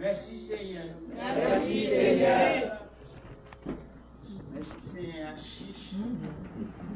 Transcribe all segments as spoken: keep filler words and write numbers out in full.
Mèsi, Senyè. Mèsi, Senyè. Mèsi, Senyè. Chich.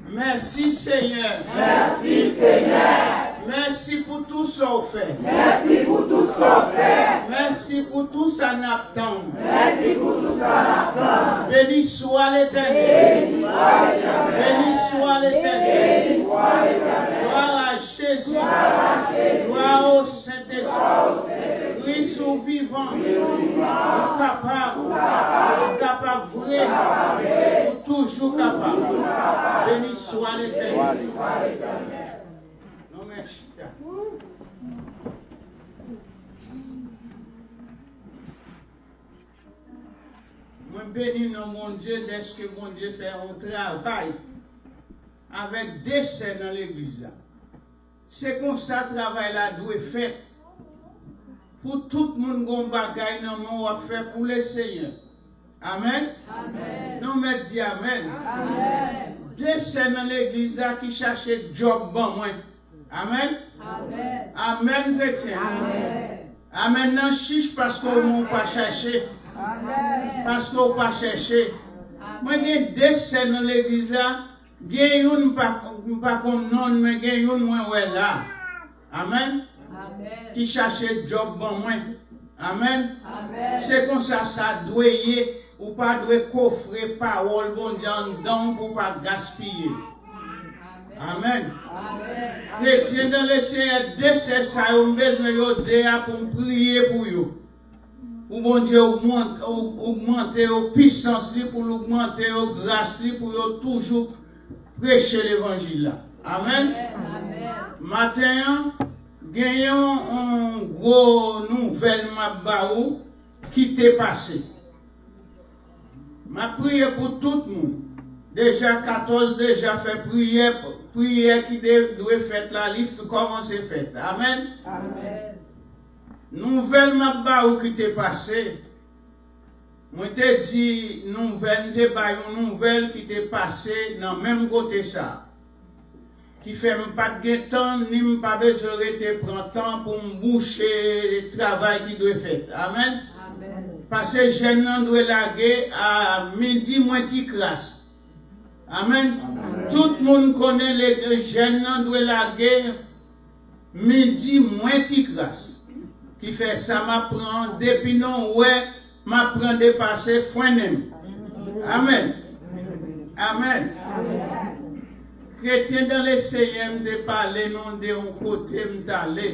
Mèsi, Senyè. Mèsi, Senyè. Mèsi pou tou sa w fè. Mèsi pou tou sa w fè. Mèsi pou tou sa n ap tann. Mèsi pou tou sa n ap tann. Beni swa Letènèl. Beni swa Letènèl. Beni swa Letènèl. Beni swa Letènèl. Glwa a Jezi. Glwa a Jezi. Glwa o Sentespri. Kris ou vivan. Ou kapab. Ou kapab vre. Ou toujou kapab. Beni swa Letènèl. Non, men chita. Mwen beni non Bondye dèske Bondye fè yon travay avèk de sè nan legliz la. Se konsa travay la dwe fèt. Pou tout moun gon bagay nan men w ap fè pou Lesenyè. Amèn. Amèn. Non, mèt di amèn. Amèn. De sè nan legliz la ki chache djòb ban mwen. Amèn. Amèn. Amèn, kretyen. Amèn. Amèn nan chich paske w menm w pa chache. Amèn. Paske w pa chèche. Mwen gen de sè nan legliz la. Gen youn m pa, m pa konn non l, men gen youn mwen wè la. Amèn. Amèn. Ki chache djòb ban mwen. Amèn. Amèn. Se konsa sa dwe ye. Ou pa dwe kofre pawòl Bondye anndan w pou w pa gaspiye. Amèn. Amèn. Kretyen nan Lesenyè, de sè sa yo, m bezwen yo de a pou m priye pou yo. Pou Bondye ogmante, og-, ogmante yo pisans li, pou l ogmante yo gras li, pou yo toujou preche levanjil la. Amèn. Amèn. Maten an, gen yon, yon gwo nouvèl m ap ba ou ki te pase. M ap priye pou tout moun. Deja katòz deja fè priyè, priyè ki de-, dwe fèt la, li f-, kòmanse fèt. Amèn. Amèn. Nouvèl m ap ba ou ki te pase. Mwen te di nouvèl, m te bay yon nouvèl ki te pase nan menm kote sa. Ki fè m pa t gen tan, ni m pa bezwen rete pran tan pou m bouche travay ki dwe fèt. Amèn. Amèn. Pase jèn nan dwe lage a midi mwen ti kras. Amèn. Amèn. Tout moun konnen le jèn nan dwe lage midi mwen ti kras. Ki fè sa m ap pran depi non wè m ap pran depase fwennen m. Amèn. Amèn. Kretyen dan Lesenyè, m te pale nou de yon kote m t ale.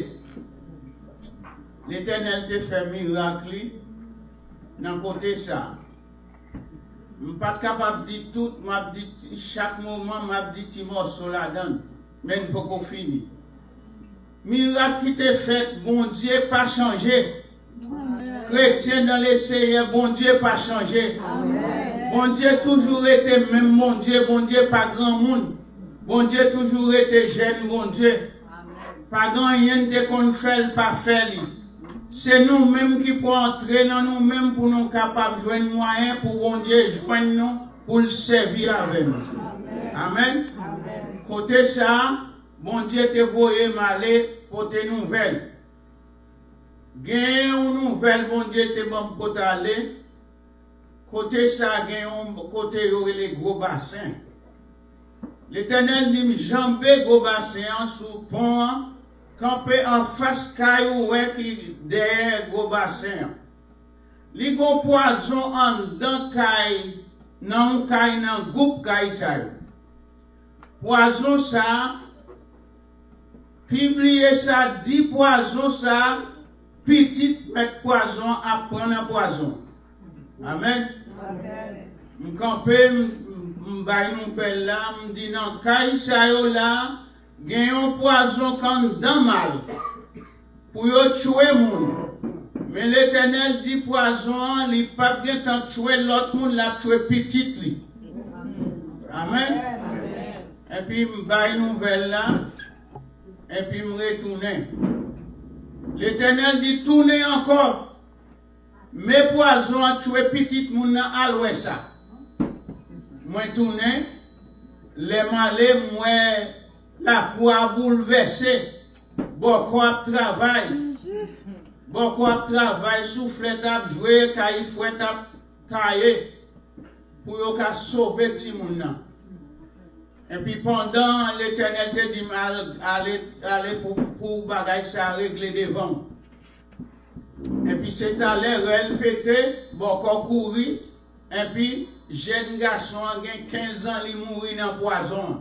Letènèl te fè mirak li nan kote sa. M pa t kapab di tout, m ap di ti, chak moman m ap di ti mòso ladan l, men n poko fini. Mirak ki te fèt, Bondye pa chanje. Kretyen dan Lesenyè, Bondye pa chanje. Bondye toujou rete menm Bondye, Bondye pa granmoun. Bondye toujou rete jèn Bondye. Pa gen anyen n te konn fè l pa fè li. Se nou menm ki pou antre nan nou menm pou nou kapab jwenn mwayen pou Bondye jwenn nou, pou l sèvi avè nou. Amèn. Kote sa a, Bondye te voye m ale pote nouvèl. Gen yon nouvèl Bondye te ban m pote ale. Kote sa a gen yon kote yo rele Gwo Basen. Letènèl di m, janbe Gwo Basen an sou pon an, kanpe anfas kay ou wè ki dèyè Gwo Basen an. Li gon pwazon anndan kay, nan yon kay nan gwoup kay sa yo. Pwazon sa a, pibliye sa, di pwazon sa a, pitit mèt pwazon an ap pran nan pwazon. Amèn. M kanpe, m, m, m bay nouvèl la, m di nan kay sa yo la, gen yon pwazon k anndan mal pou yo tchwe moun. Men Letènèl di pwazon an, li p ap gentan tchwe lòt moun, l ap tchwe pitit li. Amèn. Epi m bay nouvèl la, epi m retounen. Letènèl di, tounen ankò. Men pwazon an tchwe pitit moun nan, al wè sa. Mwen tounen, lè m ale, m wè lakou a boulvèse, bòkò ap travay. Bòkò ap travay, souflèt ap jwe, kayifwèt ap taye pou yo ka sove timoun nan. Epi pandan Letènèl te di m al, ale, ale pou, pou bagay sa a regle devan w. Epi se talè rèl pete, bòkò kouri, epi jèn gason an gen kenz an, li mouri nan pwazon an.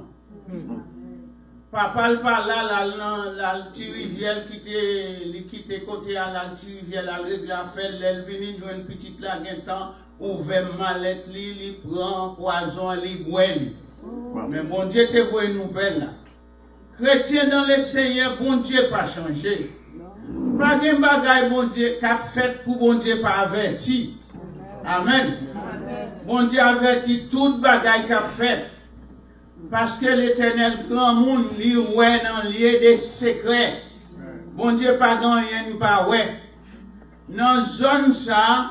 Papa l pa la, l al nan, l al Ti Rivyè, l kite, li kite kote a, l al Ti Rivyè, l al regle afè l. Lè l vini, l jwenn pitit la gentan ouvè malèt li, li pran pwazon an, li bwè li. Men Bondye te voye nouvèl la. Kretyen dan le Senyè, Bondye pa chanje. Pa gen bagay Bondye k ap fèt pou Bondye pa avèti. Amèn. Bondye avèti tout bagay k ap fèt. Paske Letènèl granmoun, li wè nan lye de sekrè. Bondye pa gen anyen li pa wè. Nan zòn sa a,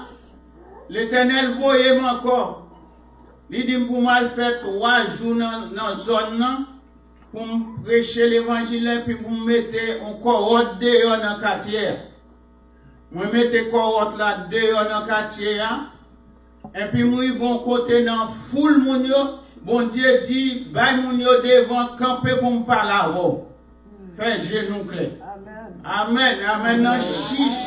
Letènèl voye m ankò. Li di m pou m al fè twa jou nan, nan zòn nan, pou m preche levanjil la, epi pou m mete yon kòwòt deyò nan katye a. Mwen mete kòwòt la deyò nan katye a, epi m rive yon kote nan foul moun yo, Bondye di, bay moun yo devan, kanpe pou m pale avè w. Fè je nou klè. Amèn. Amèn, amèn nan chich.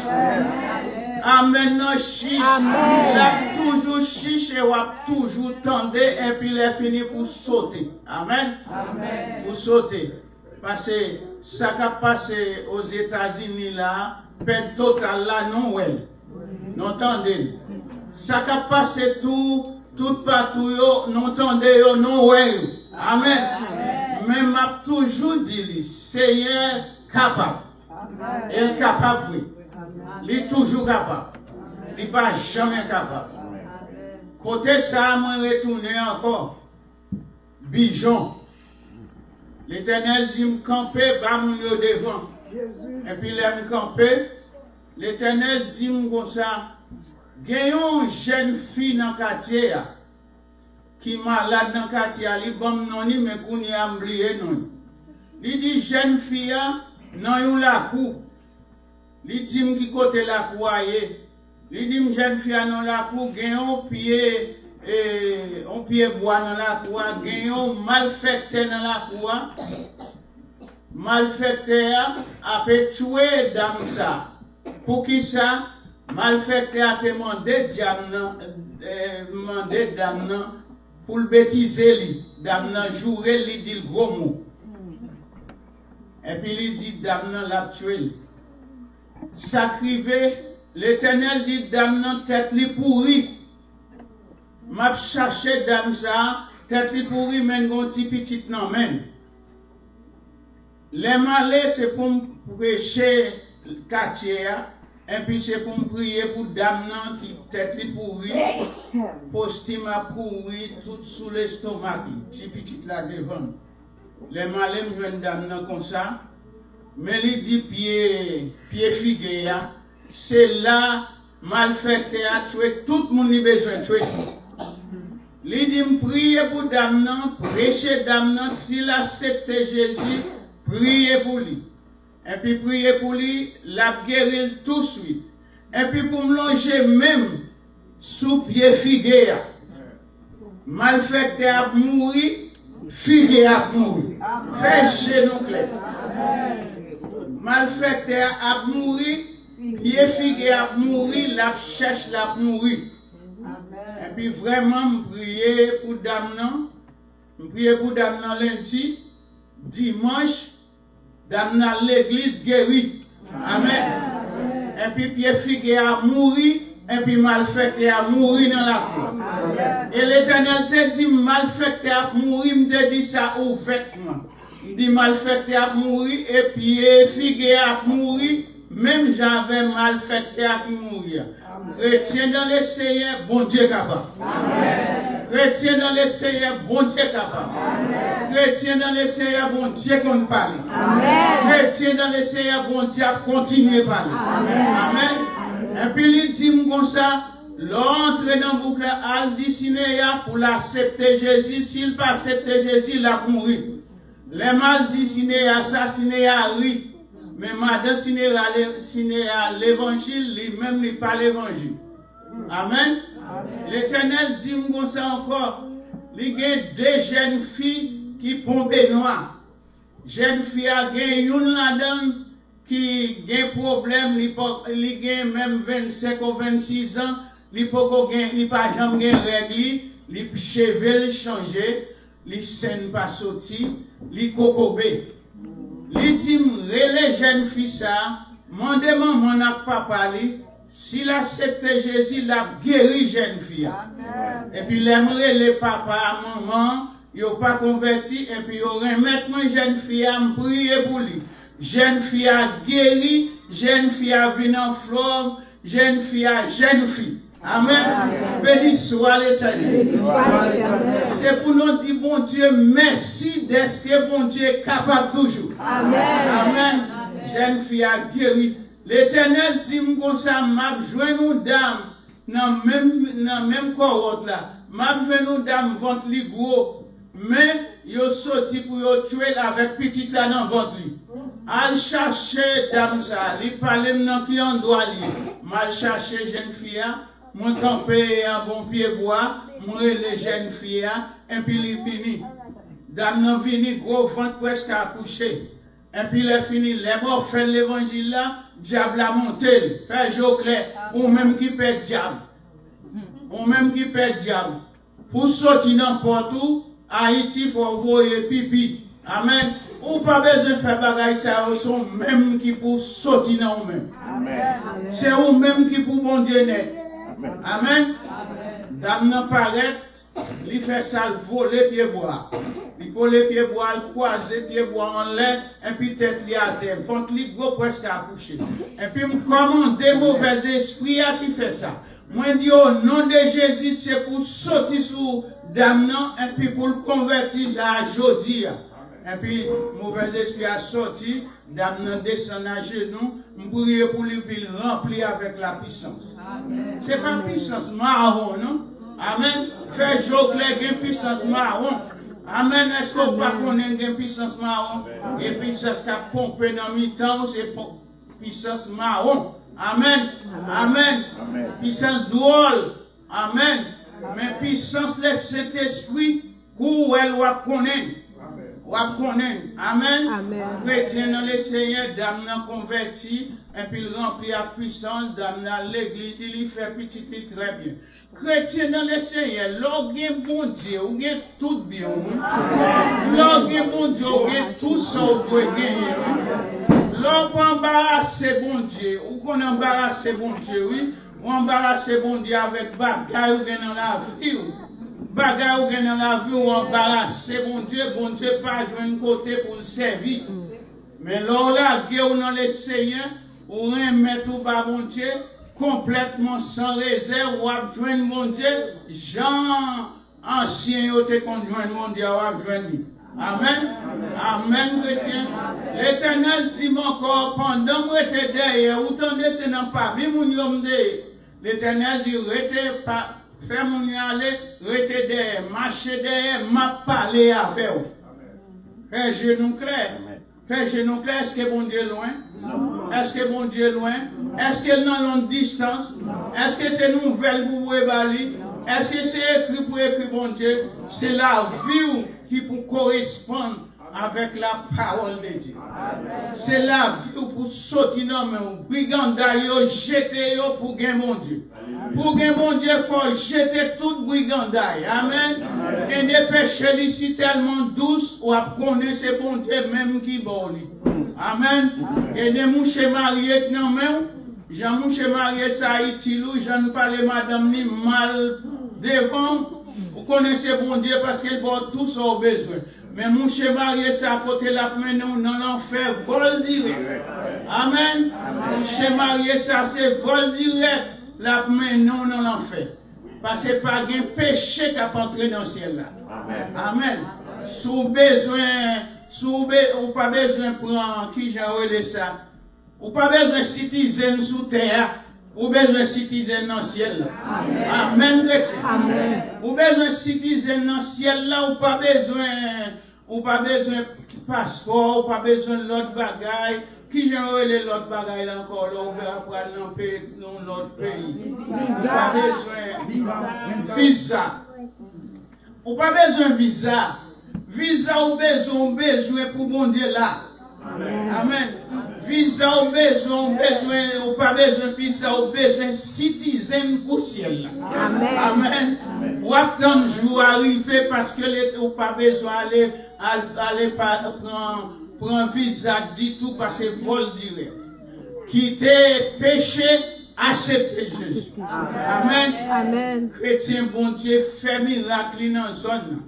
Amèn nan chich. L ap toujou chich e w ap toujou tande, epi lè fini pou sote. Amèn. Pou sote. Paske sa k ap pase Ozetazini la, pèd total la, nou wè l. Nou tande l. Sa k ap pase tou, tout patou yo, nou tande yo, nou wè yo. Amèn. Men m ap toujou di li, Senyè kapab. E l kapab vre. Li toujou kapab. Li pa janmen kapab. Kote sa a, mwen retounen ankò. Bijon. Letènèl di m kanpe, ba moun yo devan. Epi lè m kanpe, Letènèl di m konsa, gen yon jèn fi nan katye a ki malad nan katye a, li ban m non li, men kounye a m bliye non li. Li di jèn fi a nan yon lakou. Li di m ki kote lakou a ye. Li di m jèn fi a nan lakou, gen yon pye, e, yon pye bwa nan lakou a, gen yon malfèktè nan lakou a. Malfèktè a ape tchwe dam sa. Poukisa? Malfèktè a te mande dyam nan, e, mande dam nan pou l betize li. Dam nan joure l, li di l gwo mo. Epi li di dam nan l ap tchwe l. Sa k rive, Letènèl di dam nan tèt li pouri. M ap chache dam sa a, tèt li pouri, men l gen yon ti pitit nan men l. Lè m ale, se pou m preche katye a, epi se pou m priye pou dam nan ki tèt li pouri, postim ap pouri, tout sou lestomak li, ti pitit la devan l. Lè m ale, m jwenn dam nan konsa, men li di pye, pye fige a, se la malfèktè a tchwe tout moun li bezwen tchwe. Li di m priye pou dam nan, preche dam nan, si l aksepte Jezi, priye pou li. Epi priye pou li, l ap geri l touswit. Epi pou m lonje men m sou pye fige a. Malfèktè ap mouri, fige ap mouri. Fè je nou klè. Malfèktè ap mouri, pye fige ap mouri, l ap chèch, l ap mouri. Epi vrèman, m priye pou dam nan. M priye pou dam nan lendi, dimanch, dam nan al legliz geri. Amèn. Epi pye fige a mouri, epi malfèktè a mouri nan lakou a. E Letènèl te di m, malfèktè ap mouri, m te di sa ouvètman. M di malfèktè ap mouri, e pye fige a ap mouri, menm jan avè malfèktè a ki mouri a. Kretyen dan le Senyè, Bondye kapab. Kretyen dan le Senyè, Bondye kapab. Kretyen dan le Senyè, Bondye konn pale. Kretyen dan le Senyè, Bondye ap kontinye pale. Amèn. Epi li di m konsa, lè w antre nan bouk la, al di Sineya pou l aksepte Jezi. Si l pa aksepte Jezi, l ap mouri. Lè m al di Sineya sa, Sineya ri. Men madan Sinera, le- Sinera levanjil, li menm li pa levanjil. Amèn. Letènèl di m konsa ankò, li gen de jèn fi ki ponbe nwa. Jèn fi a gen youn ladan l ki gen pwoblèm, li, pa- li gen menm vennsenk ou vennsis an, li poko gen, li pa janm gen règ li, li cheve l chanje, li sen pa soti, li kokobe. Li di m, rele jèn fi sa a, mande manman l ak papa li, si l aksepte Jezi, l ap geri jèn fi a. Epi lè m rele papa a, manman an, yo pa konvèti, epi yo renmèt mwen jèn fi a, m priye pou li. Jèn fi a geri, jèn fi a vin anfòm, jèn fi a, jèn fi. Amèn. Beni swa Letènèl. Se pou nou di Bondye mèsi dèske Bondye kapab toujou. Amèn. Jèn fi a geri. Letènèl di m konsa, m ap jwenn yon dam nan menm, nan menm kòwòt la. M ap jwenn yon dam vant li gwo, men yo soti pou yo tchwe l avèk pitit la nan vant li. Al chache dam sa a, li pale m nan ki andwa l ye. M al chache jèn fi a, mwen kanpe anba yon pye bwa, mwen rele jèn fi a, enpi li vini. Dam nan vini, gwo vant, prèske akouche. Enpi lè fini, lè m ofè l levanjil la, dyab la monte l. Fè je w klè, ou menm ki pè dyab. Ou menm ki pè dyab. Pou soti nan pòt ou, Ayiti fò w voye pipi. Amèn. Ou pa bezwen fè bagay sa yo, se ou menm ki pou soti nan ou menm. Se ou menm ki pou Bondye nèt. Amèn. Dam nan parèt, li fè sa, l vole pye bwa. Li vole pye bwa, l kwaze pye bwa anlè, enpi tèt li atè. Vant li gwo, prèske akouche. Enpi m kòmande movèz espri a ki fè sa. Mwen di, o non de Jezi, se pou soti sou dam nan, enpi pou l konvèti la jodi a. Enpi movèz espri a soti, dam nan desann ajenou, m priye pou li, pou l ranpli avèk lapisans. Se pa pisans mawon, non. Amèn. Fè je w klè, gen pisans mawon. Amèn. Èske w pa konnen gen pisans mawon? Gen pisans k ap ponpe nan mitan w, se pon- pisans mawon. Amèn. Amèn. Pisans dwòl. Amèn. Men pisans Lesentespri, kou w wè l, w ap konnen. W ap konnen. Amèn. Kretyen nan Lesenyè, dam nan konvèti, enpi l ranpli ak pisans, dam nan al legliz li, li fè pitit li trè byen. Kretyen nan Lesenyè, lè w gen Bondye, ou gen tout byen w, wi. Lè w gen Bondye, ou gen tout sa w dwe genyen, wi. Lè w pa anbarase Bondye, ou konn anbarase Bondye, wi. Ou anbarase Bondye avèk bagay ou gen nan lavi w. Bagay ou gen nan lavi w, ou anbarase Bondye, Bondye pa jwenn kote pou l sèvi. Men lè w lage w nan Lesenyè, ou renmèt ou ba Bondye, konplètman san rezèv, w ap jwenn Bondye jan ansyen yo te konn jwenn Bondye a, w ap jwenn li. Amèn. Amèn, kretyen. Letènèl di m ankò, pandan m rete dèyè, ou tande, se nan pami moun yo m te ye. Letènèl di, rete, pa, fè moun yo ale, rete dèyè, mache dèyè, m ap pale avè w. Fè je nou klè. Fè je nou klè, èske Bondye lwen? Èske Bondye lwen? Èske l nan long distans? Èske se nouvèl pou voye ba li? Èske se ekri pou ekri Bondye? Se lavi w ki pou koresponn avèk la pawòl de Dye. Se lavi w pou soti nan men w. Briganday yo, jete yo pou gen Bondye. Pou gen Bondye, fò w jete tout briganday. Amèn. Gen de peche li si tèlman dous, w ap konnen se Bondye menm ki ba w li. Amèn. Gen de mouche marye k nan men w. Jan mouche marye sa itil ou, jan n pale madanm li mal devan w, ou konnen se Bondye paske l ba w tout sa w bezwen. Men mouche marye sa kote l ap mennen w nan lanfè, vòl dirèk. Amèn. Mouche marye sa se vòl dirèk l ap mennen w nan lanfè. Paske pa gen peche k ap antre nan syèl la. Amèn. Si w bezwen, si w be, ou pa bezwen pran, kijan yo rele sa? Ou pa bezwen sitizenn sou tè a. Ou bezwen sitizenn nan syèl la. Amèn, kretyen. Ou bezwen sitizenn nan syèl la, ou pa bezwen, ou pa bezwen paspò, ou pa bezwen lòt bagay. Kijan yo rele lòt bagay la ankò lè w pral nan peyi, nan lòt peyi? Ou pa bezwen viza. Ou pa bezwen viza. Viza ou bezwen, ou bezwen pou Bondye la. Amèn. Viza ou bezwen, ou bezwen, ou pa bezwen viza, ou bezwen sitizen pou syèl la. Amèn. W ap tann jou a rive paske ou pa bezwen ale, al, ale pa, pran, pran viza ditou, pase vòl dirèk. Kite peche, aksepte Jezi. Amèn. Amèn. Kretyen, Bondye fè mirak li nan zòn nan.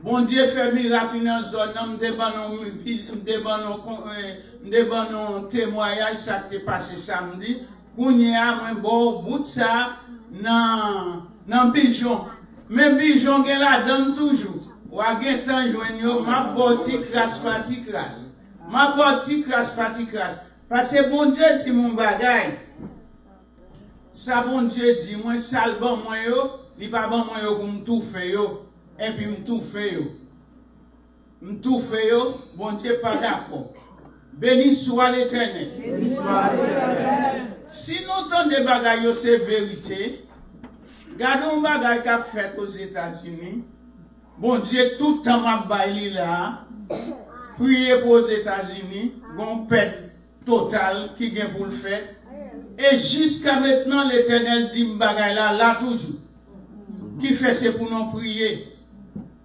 Bondye fè mirak li nan zòn nan. M te ban nou, m te ban nou, eh, m te ban nou temwayaj sa k te pase samdi. Kounye a, mwen ba w bout sa nan, nan bijon. Men bijon gen ladan l toujou. W a gentan jwenn yo, m ap ba w ti kras pa ti kras. M ap ba w ti kras pa ti kras. Paske Bondye di m yon bagay. Sa Bondye di mwen, sa l ban mwen yo, li pa ban mwen yo pou m toufe yo, epi m toufe yo. M toufe yo, Bondye pa dakò. Beni swa Letènèl. Si nou tande bagay yo se verite, gade yon bagay k ap fèt Ozetazini. Bondye, tout tan m ap bay li la, priye pou Ozetazini, gon pèt total ki gen pou l fèt. E jiska mentnan, Letènèl di m bagay la, la toujou. Ki fè se pou nou priye.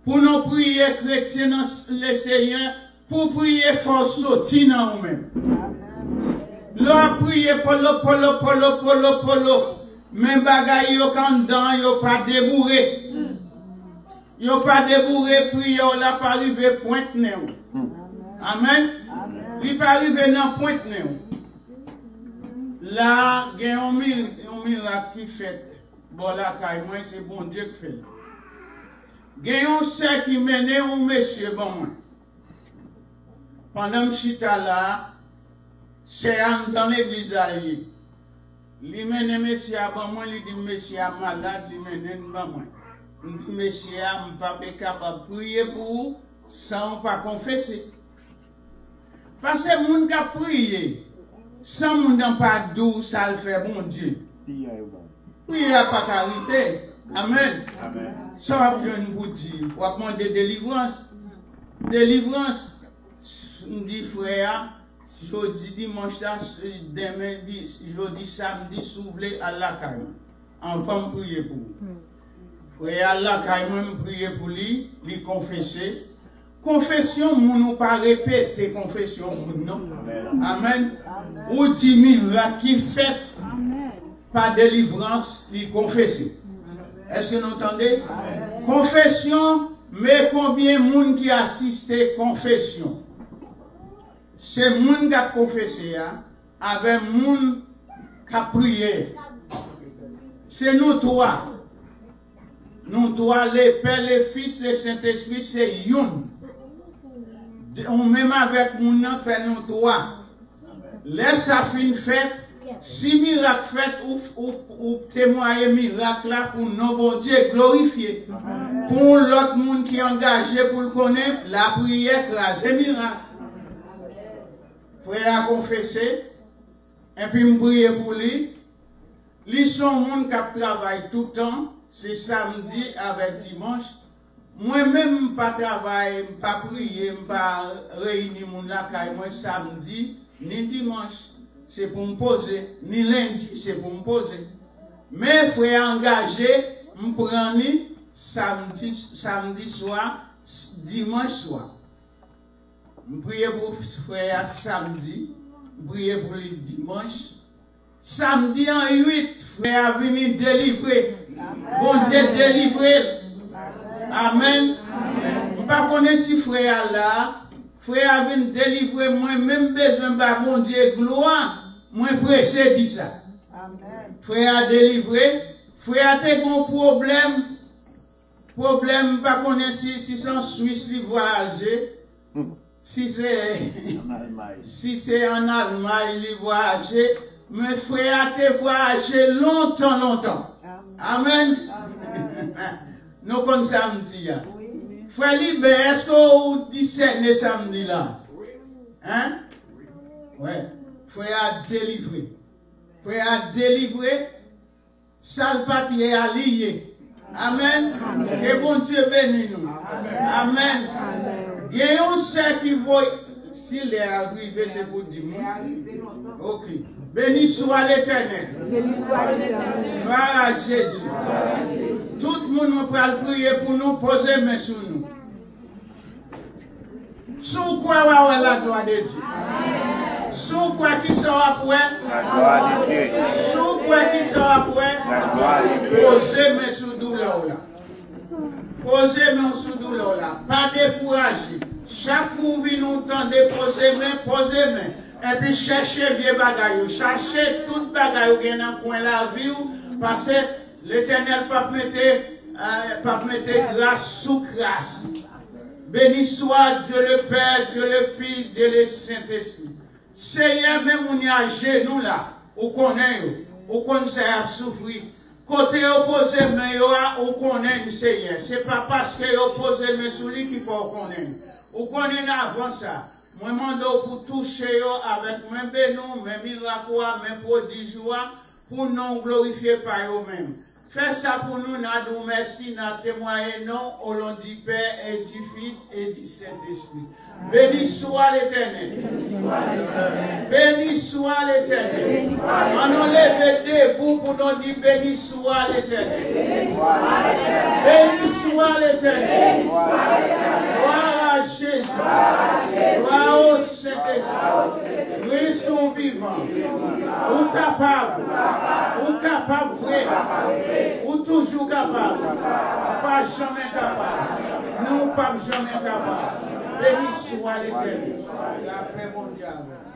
Pou nou priye, kretyen nan Lesenyè, pou priye, fò w soti nan ou menm. Lè w ap priye, polo, polo, polo, polo, polo, men bagay yo k anndan an, yo pa deboure. Yo pa deboure, priyè w la pa rive pwent nen w. Amèn. Li pa rive nan pwent nen w. La, gen yon mi-, yon mirak ki fèt bò lakay mwen, se Bondye k fè l. Gen yon sè ki mennen yon mesye ban mwen. Pandan m chita la, sè a anndan legliz la l ye. Li mennen mesye a ban mwen, li di m mesye a malad, li mennen l ban mwen. M di mesye a, m pa pe kapab priye pou ou san ou pa konfese. Paske moun k ap priye, san moun nan pa di w sa l fè Bondye, priyè a pa ka rive. Amèn. Sa w ap jwenn pou di, w ap mande delivrans. Delivrans. M di frè a, jodi dimanch la, demen, di, jodi samdi, si w vle, al lakay mwen. Anvan m priye pou ou. Frè a al lakay mwen, m priye pou li, li konfese. Konfesyon moun, ou pa repete konfesyon moun, non. Amèn. Ou di mirak ki fèt pa delivrans, li konfese. Èske nou tande? Konfesyon, men konbyen moun ki asiste konfesyon? Se moun k ap konfese a, avè moun k ap priye. Se nou twa. Nou twa, le Pè, le Fis, le Sentespri, se youn. De, ou menm avèk moun nan fè nou twa. Lè sa fin fèt, si mirak fèt, ou, ou, ou temwaye mirak la pou non Bondye glorifye. Pou yon lòt moun ki angaje pou l konnen, lapriyè kraze mirak. Frè a konfese, epi m priye pou li. Li se yon moun k ap travay toutan, se samdi avèk dimanch. Mwen menm, m pa travay, m pa priye, m pa reyini moun lakay mwen samdi ni dimanch. Se pou m poze, ni lendi, se pou m poze. Men frè a angaje, m pran li samdi, samdi swa, s-, dimanch swa. M priye pou frè a samdi, m priye pou li dimanch. Samdi an uit, frè a vini delivre. Bondye delivre l. Amèn. M pa konnen si frè a la. Frè a vin delivre mwen, men m bezwen ba Bondye glwa. Mwen prese di sa. Frè a delivre. Frè a te gen yon pwoblèm. Pwoblèm, m pa konnen si, si se an Swis li vwayaje, si se, si se an Almay li vwayaje, men frè a te vwayaje lontan, lontan. Amèn. Nou konn sa m di a. Frè Liben, èske w disène sa m di la? Hein? Wè, frè a delivre. Frè a delivre. Sa l pa t ye a, li ye. Amèn. Ke Bondye beni nou. Amèn. Gen yon sè ki voye, si lè a rive, se pou di mwen. Ok. Beni swa Letènèl. Glwa a Jezi. Tout moun, mwen pral priye pou nou, poze men sou nou. Si w kwè, w a wè laglwa de Dye. Si w kwè, kisa w ap wè? Laglwa de Dye. Si w kwè, kisa w ap wè? Laglwa de Dye. Poze men sou doulè w la. Poze men w sou doulè w la. Pa dekouraje. Chak kou w vin ou tande poze men, poze men. Epi chèche vye bagay yo. Chache tout bagay ou gen nan kwen lavi w. Paske Letènèl p ap mete, eh, p ap mete gras sou kras. Beni swa Dye le Pè, Dye le Fis, Dye le Sentespri. Seyè, men moun yo ajenou la, ou konnen yo, ou konn sa y ap soufri. Kote yo poze men yo a, ou konnen, Seyè. Se pa paske yo poze men sou li ki fè w konnen. Ou konnen avan sa. Mwen mande w pou touche yo avèk men beni w, men mirak ou a, men pwodij ou a, pou non w glorifye pa yo menm. Fè sa pou nou, n a di w mèsi, n a temwaye non w, o non di Pè, e di Fis, e di Sentespri. Beni swa Letènèl. Beni swa Letènèl. Ann nou leve debou pou nou di beni swa Letènèl. Beni swa Letènèl. Glwa a Jezi. Glwa o Sentespri. Kris ou vivan. Ou kapab. Ou kapab vre. Ou toujou kapab. Ou pa janmen kapab. Non w p ap janmen kapab. Beni swa Letènèl. Lapè Bondye avè w.